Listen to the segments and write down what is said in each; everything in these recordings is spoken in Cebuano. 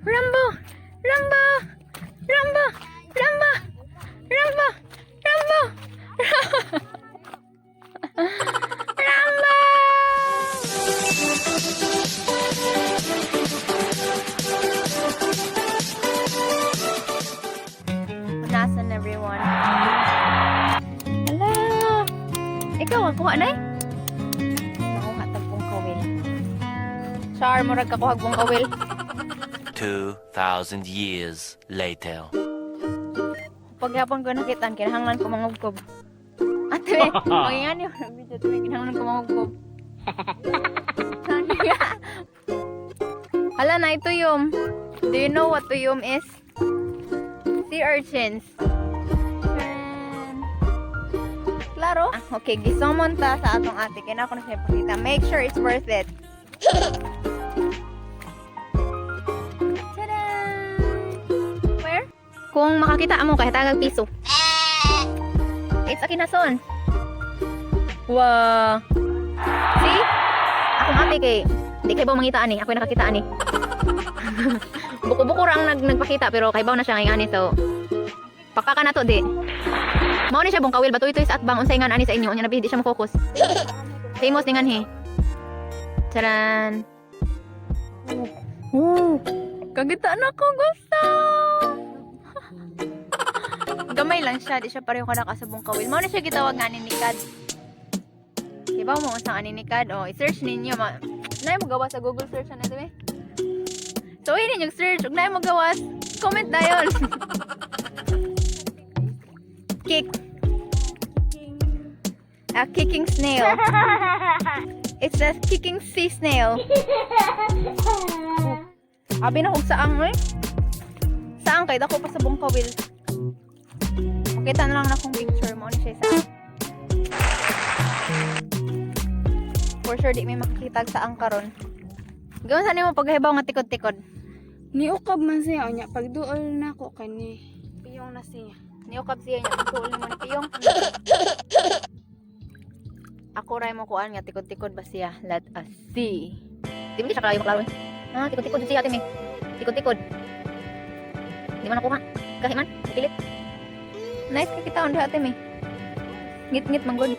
Rambo! Rambo! Rambo! Rambo! Rambo! Rambo! Rambo! Punasan, everyone. Hala! Ikaw ang kuha na eh. Nakuha tagpong kawil. Char, murag kakuhag pong kawil. 2,000 years later. Paghapon ko nakitaan, kinahanglan ko mangugkob. Ate, mangingan yun. Video, ate, kinahanglan ko mangugkob. Hala na, ito yung. Do you know what tuyom is? Sea urchins. Klaro? Ah, okay, gisomon ta sa atong ate. Kaya ako na siya ipakita. Make sure it's worth it. Tada! Where? Kung makakita mo kahit tagag piso. It's a kinason. Wow. See? Akong ate kay di kay ba mangita ani, ako nakakita ani. Buko-buko ra ang nagpakita pero kay baw na siya ngayon ani, so pakpaka na to di. Mao ni siya bong kawil batuy-tuy sa atbang unsay ngan ani sa inyo unya na di siya mo-focus. Famous ni nganhi. Charan. Oh, kagita na ko gusto. Gamay lang siya, di siya pareho kada sa kawil. Mao na siya gitawag nga aninikad. Diba mo unsang aninikad? Oh, i-search ninyo ma. Nay mo gawas sa Google search na ito eh. So ini yung search ug nay mo gawas, comment dayon. Kick. A kicking snail. It's a kicking sea snail. Oh. Abi na kung saang eh. Saan kay dako pa sa buong kawil. Pakita na lang na kung picture mo ni siya sa. For sure di may makikita sa ang karon. Gawin sa nimo paghibaw nga tikod-tikod. Niukab man siya unya pagduol nako kani. Piyong na siya. Niukab siya niya pagtuol nimo ni Piyong. Ako ray mo kuan nga tikod-tikod ba siya? Let us see. Di mo di siya kalayo maklaro eh. Ah, tikod-tikod jud siya ate me. Tikod-tikod. Di man nakuha. Kahi man, pilit. Nice ka kita diha ate me. Ngit-ngit man gud.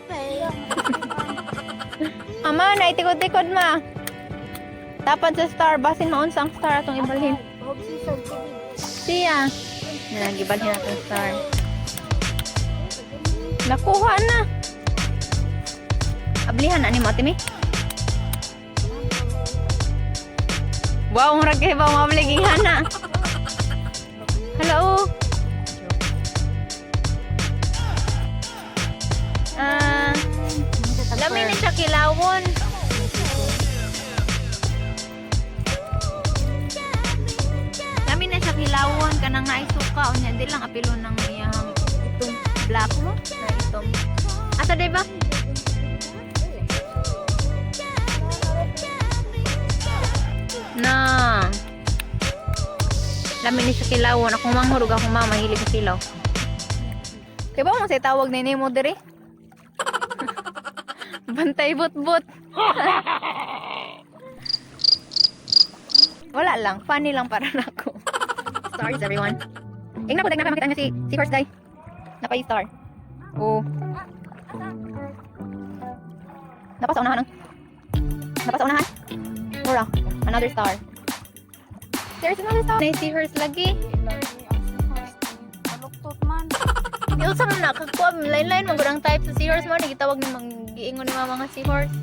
Ama, na tikod-tikod ma. Tapad sa star, basin maunsa ang star atong ibalhin. Siya. Nagibalhin atong star. Nakuha na. Ablihan na ni mo ate mi. Wow, murag kay ba mabliging hana. Hala oh. Ah, lami ni siya kilawon. Lami na siya kilawon kanang naay suka unya di lang apilo ng iyang itong black mo na itom. Asa di ba? Na. Lami ni siya kilawon. Akong manghurog akong mama hilig sa kilaw. Kaya ba mo sa tawag ni Nemo diri? Bantay but-but. Wala lang. Funny lang para nako. Stars, everyone. Ingnan ko, tignan makita niya si first guy. Napay star. Oh. Napa sa unahan ang. Napa sa unahan. Mura. Another star. There's another star. Nay see hers lagi. Maluktot man. Yung sa mga nakakuha, line-line, magurang type sa seahorse mo, nagitawag ni mang giingon ni mama nga seahorse.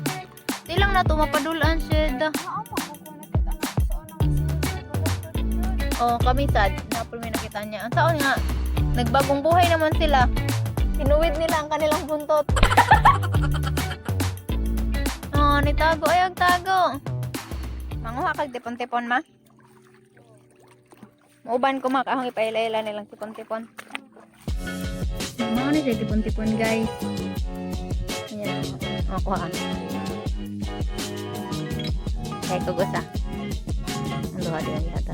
Di lang na to mapadulaan siya da. Naa man ko nakita na sa unang Oh, kami sad, napul may nakita niya. Ang taon nga, nagbagong buhay naman sila. Tinuwid nila ang kanilang buntot. Oh, nitago ay tago. Manguha kag tipon-tipon ma. Muuban ko ma kahong ipaila-ila nilang tipon-tipon. Mao na siya tipon-tipon, guys. Ayan. Oh, kuha ka. Kay kugos ah. Ang duha din yata.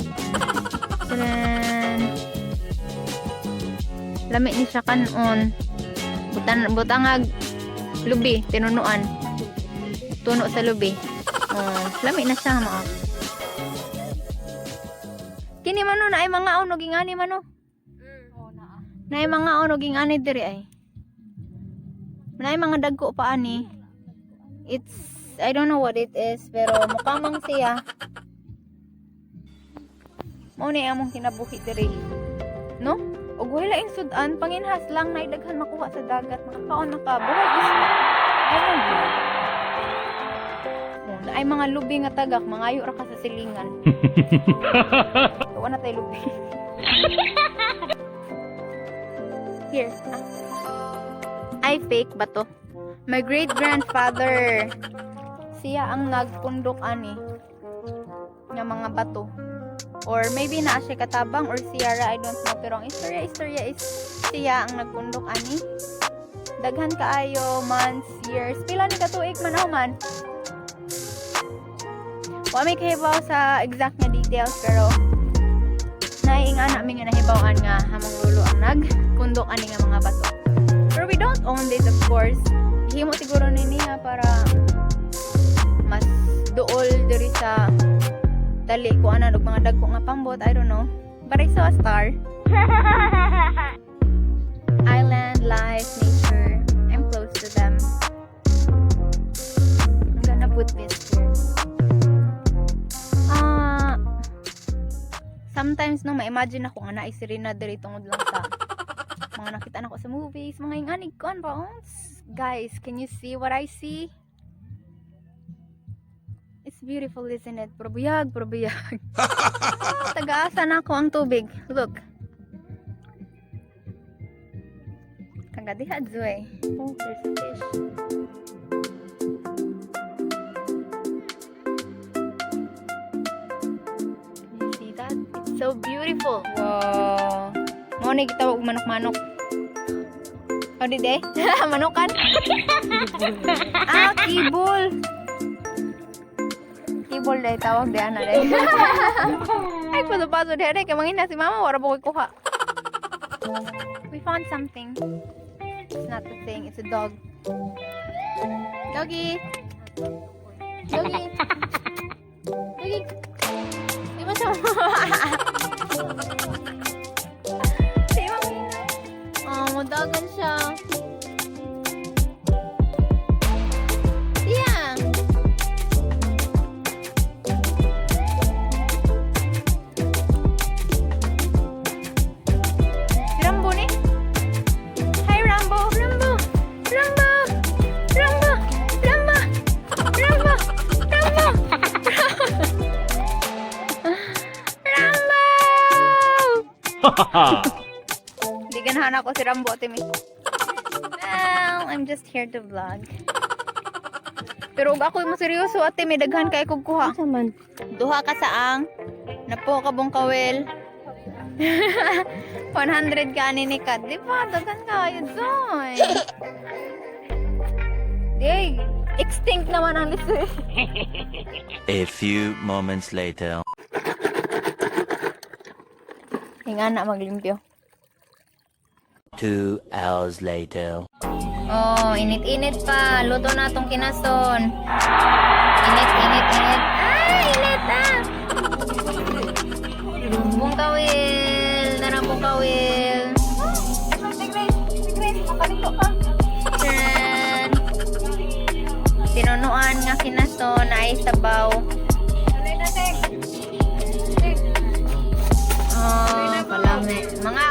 Taran! Lami ni siya kanon. Butan butangag lubi tinunuan. Tuno sa lubi. Oh, lami na siya mo. Kini man no, naay mga og ingani man no. Oh, naa. Naay mga og ingani diri ay. Naay mga dagko pa ani. It's, I don't know what it is, pero mukha mang siya. Mao ni among kinabuhi diri. No? Og wala ing sudan, panginhas lang na daghan makuha sa dagat, makakaon na ka, buhay isda. Ay mo gyud. Oh, naay mga lubi nga tagak, mangayo ra ka sa silingan. Wala na tayo lubi. Here. Ah. Ay, fake ba to? My great-grandfather. Siya ang nagpundok ani ng mga bato. Or maybe naa siya katabang or Sierra, I don't know. Pero ang istorya is siya ang nagpundok ani. Daghan kaayo, months, years. Pila ni katuig man ako man. Wa may kahibaw sa exact nga details pero naiingana mi nga nahibaw-an nga hamong lolo ang nagpundok ani nga mga bato. Pero we don't own this, of course. Himo siguro ni niya para mas duol diri sa dali ko ana og mga dagko nga pambot, I don't know. But I saw a star. Island life, nature. I'm close to them. I'm gonna put this here. Ah, sometimes no, ma-imagine ako nga naay sirena diri tungod lang sa mga nakita nako sa movies, mga inganig kon ba? Guys, can you see what I see? It's beautiful, isn't it? Pero buyag, pero buyag. Ah, tagaasa na ako ang tubig. Look. Taga diha, Zoe. Oh, there's a fish. Can you see that? It's so beautiful. Wow. Mao ni gitawag og manok-manok. O di de? Manukan? Ah, kibol. Kibol dahil tawag di ana dahil. Ay, paso-paso di ana. Kay mangina si mama, wala po ko'y kuha. We found something. It's not a thing, it's a dog. Doggy! Doggy! Doggy! Di ba siya? Di ba? Oh, mudagan siya. Siya! Si Rambo ni? Hi, Rambo! Rambo! Rambo! Rambo! Rambo! Rambo! Rambo! Rambo! Di ganahan ako si Rambo, Ate May. Well, I'm just here to vlog. Pero ug ako mo seryoso, ate, may daghan kay kog kuha. Asa man? Duha ka saang napo ka bong kawel. 100 ka ani ni Kat. Di ba? Daghan kayo, Zoy. Di, extinct naman ang lisoy. A few moments later. Ingana maglimpyo. 2 hours later. Oh, init-init pa. Luto na tong kinason. Init, init, init. Ay, init ah! Bungkawil! Tara, bungkawil! Tran! Tinunuan nga kinason ay sabaw. Oh, palami. Mga